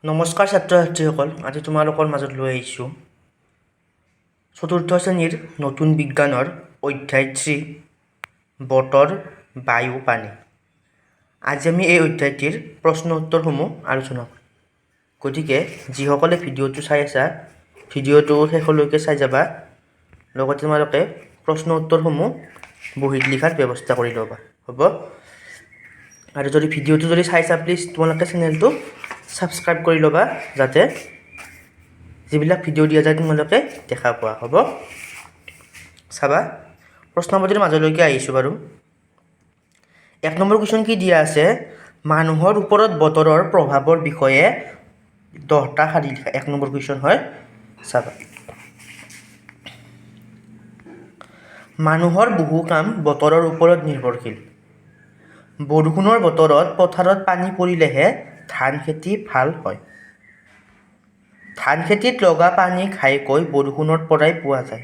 নমস্কাৰ ছাত্ৰ ছাত্ৰীসকল, আজি তোমালোকৰ মাজত লৈ আহিছোঁ চতুৰ্থ শ্ৰেণীৰ নতুন বিজ্ঞানৰ অধ্যায় 3 বতৰ, বায়ু, পানী। আজি আমি এই অধ্যায়টিৰ প্ৰশ্ন উত্তৰসমূহ আলোচনা কৰিম। গতিকে যিসকলে ভিডিঅ'টো চাই আছা, ভিডিঅ'টো শেষলৈকে চাই যাবা, লগতে তোমালোকে প্ৰশ্ন উত্তৰসমূহ বহীত লিখাৰ ব্যৱস্থা কৰি ল'বা, হ'ব? আৰু যদি ভিডিঅ'টো যদি চাইছা, প্লিজ তোমালোকে চেনেলটো ছাবস্ক্ৰাইব কৰি ল'বা, যাতে যিবিলাক ভিডিঅ' দিয়া যায় তোমালোকে দেখা পোৱা, হ'ব? চাবা, প্ৰশ্নপত্ৰৰ মাজলৈকে আহিছোঁ বাৰু। 1 নম্বৰ কুৱেশ্যন কি দিয়া আছে? মানুহৰ ওপৰত বতৰৰ প্ৰভাৱৰ বিষয়ে 10টা শাৰী লিখা। 1 নম্বৰ কুৱেশ্যন হয়, চাবা। মানুহৰ বহু কাম বতৰৰ ওপৰত নিৰ্ভৰশীল। বৰষুণৰ বতৰত পথাৰত পানী পৰিলেহে ধান খেতি ভাল হয়। ধান খেতিত লগা পানী ঘাইকৈ বৰষুণৰ পৰাই পোৱা যায়।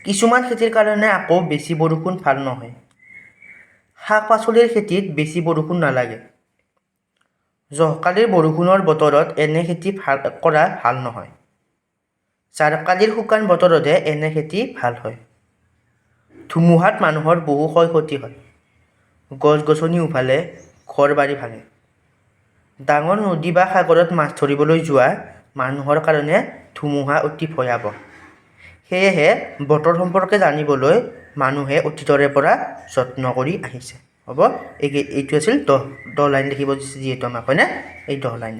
কিছুমান খেতিৰ কাৰণে আকৌ বেছি বৰষুণ ভাল নহয়। শাক পাচলিৰ খেতিত বেছি বৰষুণ নালাগে। জহকালিৰ বৰষুণৰ বতৰত এনে খেতি কৰা ভাল নহয়। জাৰকালিৰ শুকান বতৰতহে এনে খেতি ভাল হয়। ধুমুহাত মানুহৰ বহু ক্ষয় ক্ষতি হয়। গছ গছনি উভালে, ঘৰ বাৰী ভাঙে। ডাঙৰ নদী বা সাগৰত মাছ ধৰিবলৈ যোৱা মানুহৰ কাৰণে ধুমুহা অতি ভয়াৱহ। সেয়েহে বতৰ সম্পৰ্কে জানিবলৈ মানুহে অতীতৰে পৰা যত্ন কৰি আহিছে, হ'ব? এইটো আছিল 10 লাইন লিখিব দিছে যিহেতু আমাক, হয়নে? এই 10 লাইন।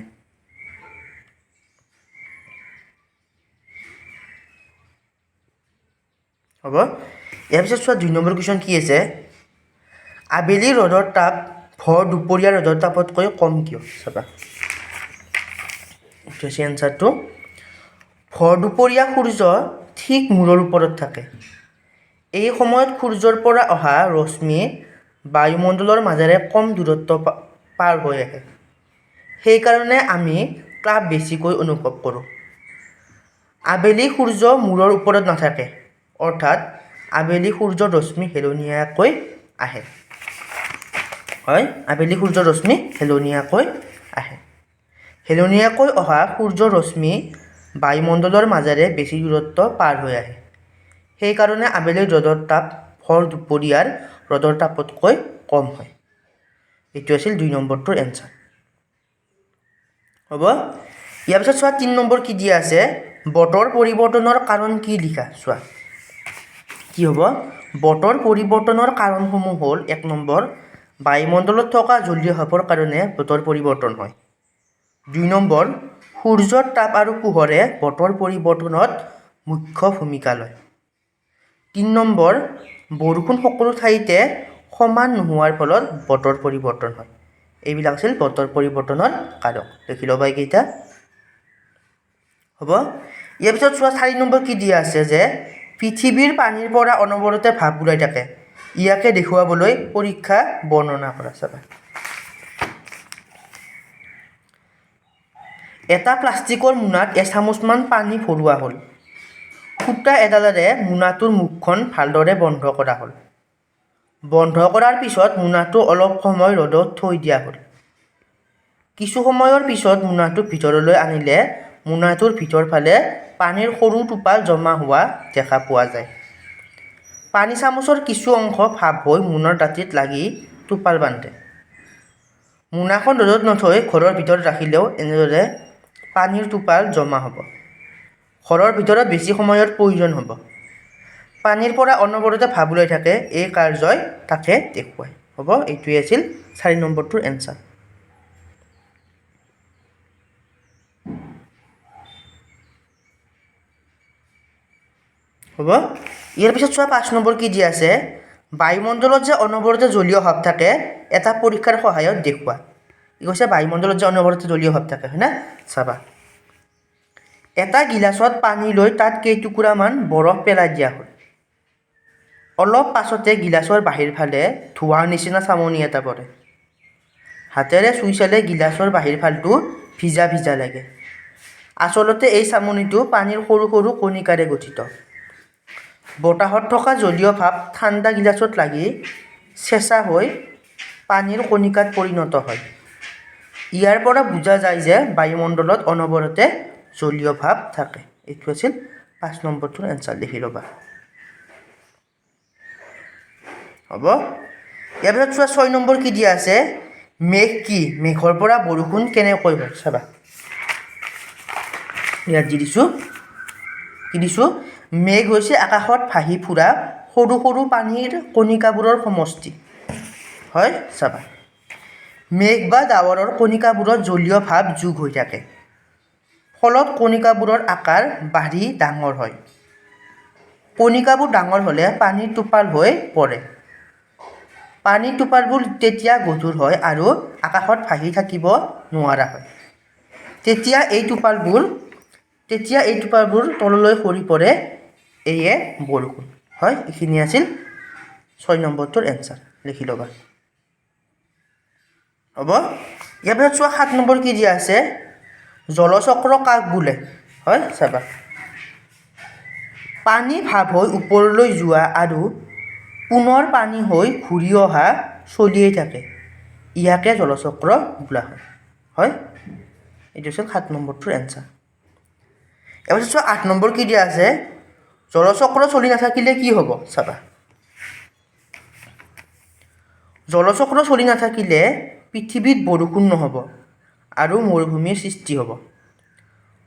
হ'ব? ইয়াৰ পিছত চোৱা 2 নম্বৰ কুৱেশ্যন কি আছে? আবেলি ৰ'দৰ তাপ ভৰ দুপৰীয়া ৰ'দৰ তাপতকৈ কম কিয়? চাবা, এইটো হৈছে এনচাৰটো। ভৰ দুপৰীয়া সূৰ্য ঠিক মূৰৰ ওপৰত থাকে। এই সময়ত সূৰ্যৰ পৰা অহা ৰশ্মি বায়ুমণ্ডলৰ মাজেৰে কম দূৰত্ব পাৰ হৈ আহে। সেইকাৰণে আমি তাপ বেছিকৈ অনুভৱ কৰোঁ। আবেলি সূৰ্য মূৰৰ ওপৰত নাথাকে, অৰ্থাৎ আবেলি সূৰ্যৰ ৰশ্মি হেলনীয়াকৈ আহে। হয়, আবেলি সূৰ্যৰ ৰশ্মি হেলনীয়াকৈ আহে। হেলনীয়াকৈ অহা সূৰ্যৰ ৰশ্মি বায়ুমণ্ডলৰ মাজেৰে বেছি দূৰত্ব পাৰ হৈ আহে। সেইকাৰণে আবেলিৰ ৰ'দৰ তাপ ভৰ দুপৰীয়াৰ ৰ'দৰ তাপতকৈ কম হয়। এইটো আছিল 2 নম্বৰটোৰ এনচাৰ, হ'ব? ইয়াৰ পিছত চোৱা 3 নম্বৰ কি দিয়া আছে? বতৰ পৰিৱৰ্তনৰ কাৰণ কি লিখা। চোৱা কি হ'ব? বতৰ পৰিৱৰ্তনৰ কাৰণসমূহ হ'ল 1 নম্বৰ বায়ুমণ্ডলত থকা জলীয় ভাপৰ কাৰণে বতৰ পৰিৱৰ্তন হয়। 2 নম্বৰ সূৰ্যৰ তাপ আৰু পোহৰে বতৰ পৰিৱৰ্তনত মুখ্য ভূমিকা লয়। 3 নম্বৰ বৰষুণ সকলো ঠাইতে সমান নোহোৱাৰ ফলত বতৰ পৰিৱৰ্তন হয়। এইবিলাক আছিল বতৰ পৰিৱৰ্তনৰ কাৰক। লিখি ল'বা এইকেইটা, হ'ব? ইয়াৰ পিছত চোৱা 4 নম্বৰ কি দিয়া আছে যে পৃথিৱীৰ পানীৰ পৰা অনবৰতে ভাপ ওলাই থাকে, ইয়াকে দেখুৱাবলৈ পৰীক্ষা বৰ্ণনা কৰা। চাবা, এটা প্লাষ্টিকৰ মোনাত এচামুচমান পানী ভৰোৱা হ'ল। সূতা এডালেৰে মোনাটোৰ মুখখন ভালদৰে বন্ধ কৰা হ'ল। বন্ধ কৰাৰ পিছত মোনাটো অলপ সময় ৰ'দত থৈ দিয়া হ'ল। কিছু সময়ৰ পিছত মোনাটো ভিতৰলৈ আনিলে মোনাটোৰ ভিতৰ ফালে পানীৰ সৰু টোপাল জমা হোৱা দেখা পোৱা যায়। পানী চামুচৰ কিছু অংশ ভাপ হৈ মোনাৰ দাঁতিত লাগি টোপাল বান্ধে। মোনাখন ৰ'দত নথৈ ঘৰৰ ভিতৰত ৰাখিলেও এনেদৰে পানীৰ টোপাল জমা হ'ব। ঘৰৰ ভিতৰত বেছি সময়ৰ প্ৰয়োজন হ'ব। পানীৰ পৰা অনবৰতে ভাপ ওলাই থাকে, এই কাৰ্যই তাকে দেখুৱায়, হ'ব? এইটোৱে আছিল 4 নম্বৰটোৰ এনচাৰ। হ'ব? ইয়াৰ পিছত চোৱা 5 নম্বৰ কি দিয়া আছে? বায়ুমণ্ডলত যে অনবৰতে জলীয় ভাপ থাকে, এটা পৰীক্ষাৰ সহায়ত দেখুওৱা। কি কৈছে? বায়ুমণ্ডলত যে অনবৰতে জলীয় ভাপ থাকে, হয়নে? চাবা, এটা গিলাচত পানী লৈ তাত কেইটুকুৰামান বৰফ পেলাই দিয়া হ'ল। অলপ পাছতে গিলাচৰ বাহিৰ ফালে ধোঁৱাৰ নিচিনা চামনি এটা পৰে। হাতেৰে চুই চালে গিলাচৰ বাহিৰ ফালটো ভিজা ভিজা লাগে। আচলতে এই চামনিটো পানীৰ সৰু সৰু কণিকাৰে গঠিত। বতাহত থকা জলীয় ভাপ ঠাণ্ডা গিলাচত লাগি চেঁচা হৈ পানীৰ কণিকাত পৰিণত হয়। ইয়াৰ পৰা বুজা যায় যে বায়ুমণ্ডলত অনবৰতে জলীয় ভাপ থাকে। এইটো আছিল 5 নম্বৰটোৰ এনচাৰ, লিখি ল'বা। হ'ব। ইয়াৰ পিছত চোৱা 6 নম্বৰ কি দিয়া আছে, মেঘ কি, মেঘৰ পৰা বৰষুণ কেনেকৈ হয়। চাবা ইয়াত যি দিছোঁ, কি দিছোঁ, মেঘ হৈছে আকাশত ভাহি ফুৰা সৰু সৰু পানীৰ কণিকাবোৰৰ সমষ্টি হয়। চাবা মেঘ বা ডাৱৰৰ কণিকাবোৰত জলীয় ভাপ যোগ হৈ থাকে, ফলত কণিকাবোৰৰ আকাৰ বাঢ়ি ডাঙৰ হয়। কণিকাবোৰ ডাঙৰ হ'লে পানীৰ টোপাল হৈ পৰে। পানীৰ টোপালবোৰ তেতিয়া গধুৰ হয় আৰু আকাশত ভাহি থাকিব নোৱাৰা হয়। তেতিয়া এই টোপালবোৰ তললৈ সৰি পৰে, এয়ে বৰষুণ হয়। এইখিনি আছিল 6 নম্বৰটোৰ এনচাৰ, লিখি ল'বা। হ'ব। ইয়াৰ পিছত চোৱা 7 নম্বৰ কি দিয়া আছে, জলচক্ৰ কাক বোলে হয়। চাবা পানী ভাপ হৈ ওপৰলৈ যোৱা আৰু পুনৰ পানী হৈ ঘূৰি অহা চলিয়েই থাকে, ইয়াকে জলচক্ৰ বোলা হয়। হয়, এইটো আছিল 7 নম্বৰটোৰ এনচাৰ। ইয়াৰ পিছত চোৱা 8 নম্বৰ কি দিয়া আছে, জলচক্ৰ চলি নাথাকিলে কি হ'ব। চাবা জলচক্ৰ চলি নাথাকিলে পৃথিৱীত বৰষুণ নহ'ব আৰু মৰুভূমিৰ সৃষ্টি হ'ব।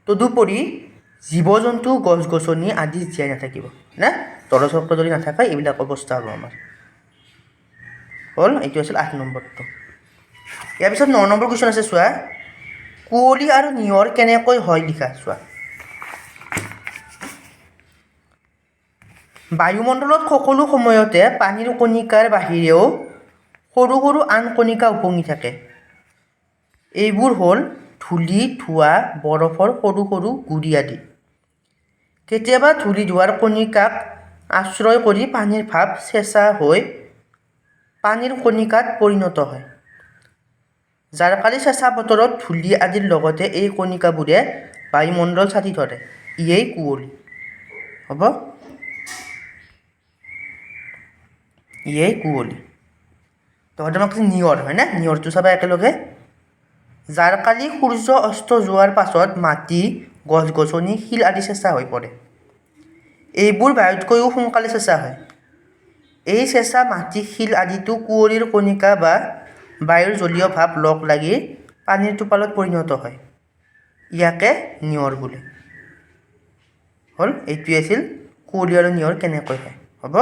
তদুপৰি জীৱ জন্তু, গছ গছনি আদি জীয়াই নাথাকিব না। জলচক্ৰ যদি নাথাকে এইবিলাক অৱস্থা হ'ব আমাৰ। হ'ল, এইটো আছিল 8 নম্বৰটো। ইয়াৰ পিছত 9 নম্বৰ কুৱেশ্যন আছে চোৱা, কুঁৱলী আৰু নিয়ৰ কেনেকৈ হয় লিখা। চোৱা বায়ুমণ্ডলত সকলো সময়তে পানীৰ কণিকাৰ বাহিৰেও সৰু সৰু আন কণিকা উপঙি থাকে। এইবোৰ হ'ল ধূলি, ধোঁৱা, বৰফৰ সৰু সৰু গুড়ি আদি। কেতিয়াবা ধূলি ধোঁৱাৰ কণিকাক আশ্ৰয় কৰি পানীৰ ভাপ চেঁচা হৈ পানীৰ কণিকাত পৰিণত হয়। জাৰকালি চেঁচা বতৰত ধূলি আদিৰ লগতে এই কণিকাবোৰে বায়ুমণ্ডল ছাটি ধৰে, ইয়েই কুঁৱলী। হ'ব, ইয়েই কুঁৱলী। তহঁতে আমাক নিয়ৰ হয়নে, নিয়ৰটো চাবা একেলগে। জাৰকালি সূৰ্য অস্ত যোৱাৰ পাছত মাটি, গছ গছনি, শিল আদি চেঁচা হৈ পৰে। এইবোৰ বায়ুতকৈও সোনকালে চেঁচা হয়। এই চেঁচা মাটি, শিল আদিতো কুঁৱলীৰ কণিকা বা বায়ুৰ জলীয় ভাপ লগ লাগি পানীৰ টোপালত পৰিণত হয়, ইয়াকে নিয়ৰ বোলে। হ'ল, এইটোৱে আছিল কুঁৱলী আৰু নিয়ৰ কেনেকৈ হয়। হ'ব,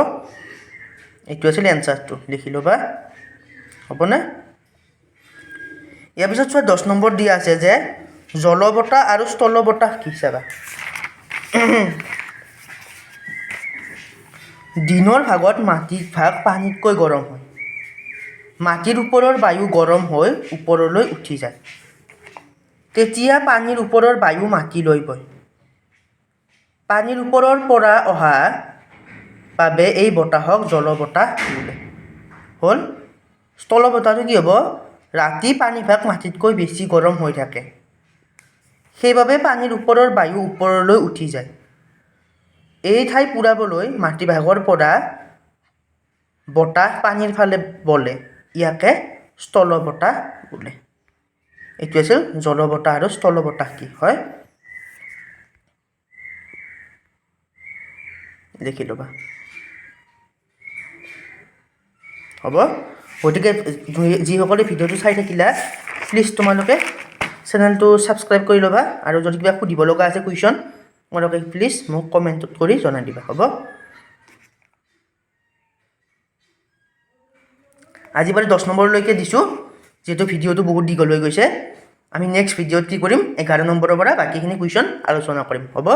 এইটো আছিল এনচাৰটো, লিখি ল'বা। হ'বনে? ইয়াৰ পিছত চোৱা 10 নম্বৰ দিয়া আছে যে জলবতাহ আৰু স্থলবতাহ কি। চাবা দিনৰ ভাগত মাটিৰ ভাগ পানীতকৈ গৰম হয়। মাটিৰ ওপৰৰ বায়ু গৰম হৈ ওপৰলৈ উঠি যায়। তেতিয়া পানীৰ ওপৰৰ বায়ু মাটিলৈ বয়। পানীৰ ওপৰৰ পৰা অহা বাবে এই বতাহক জলবতাহ বোলে। হ'ল, স্থলবতাহটো কি হ'ব, ৰাতি পানীভাগ মাটিতকৈ বেছি গৰম হৈ থাকে, সেইবাবে পানীৰ ওপৰৰ বায়ু ওপৰলৈ উঠি যায়। এই ঠাই পূৰাবলৈ মাটিভাগৰ পৰা বতাহ পানীৰ ফালে বলে, ইয়াকে স্থলবতাহ বোলে। এইটো আছিল জলবতাহ আৰু স্থলবতাহ কি হয়, লিখি ল'বা। হ'ব। গতিকে যিসকলে ভিডিঅ'টো চাই থাকিলা, প্লিজ তোমালোকে চেনেলটো ছাবস্ক্ৰাইব কৰি ল'বা আৰু যদি কিবা সুধিব লগা আছে কুৱেশ্যন, তোমালোকে প্লিজ মোক কমেণ্টত কৰি জনাই দিবা। হ'ব, আজি বাৰু 10 নম্বৰলৈকে দিছোঁ, যিহেতু ভিডিঅ'টো বহুত দীঘল হৈ গৈছে। আমি নেক্সট ভিডিঅ'ত কি কৰিম, 11 নম্বৰৰ পৰা বাকীখিনি কুৱেশ্যন আলোচনা কৰিম। হ'ব।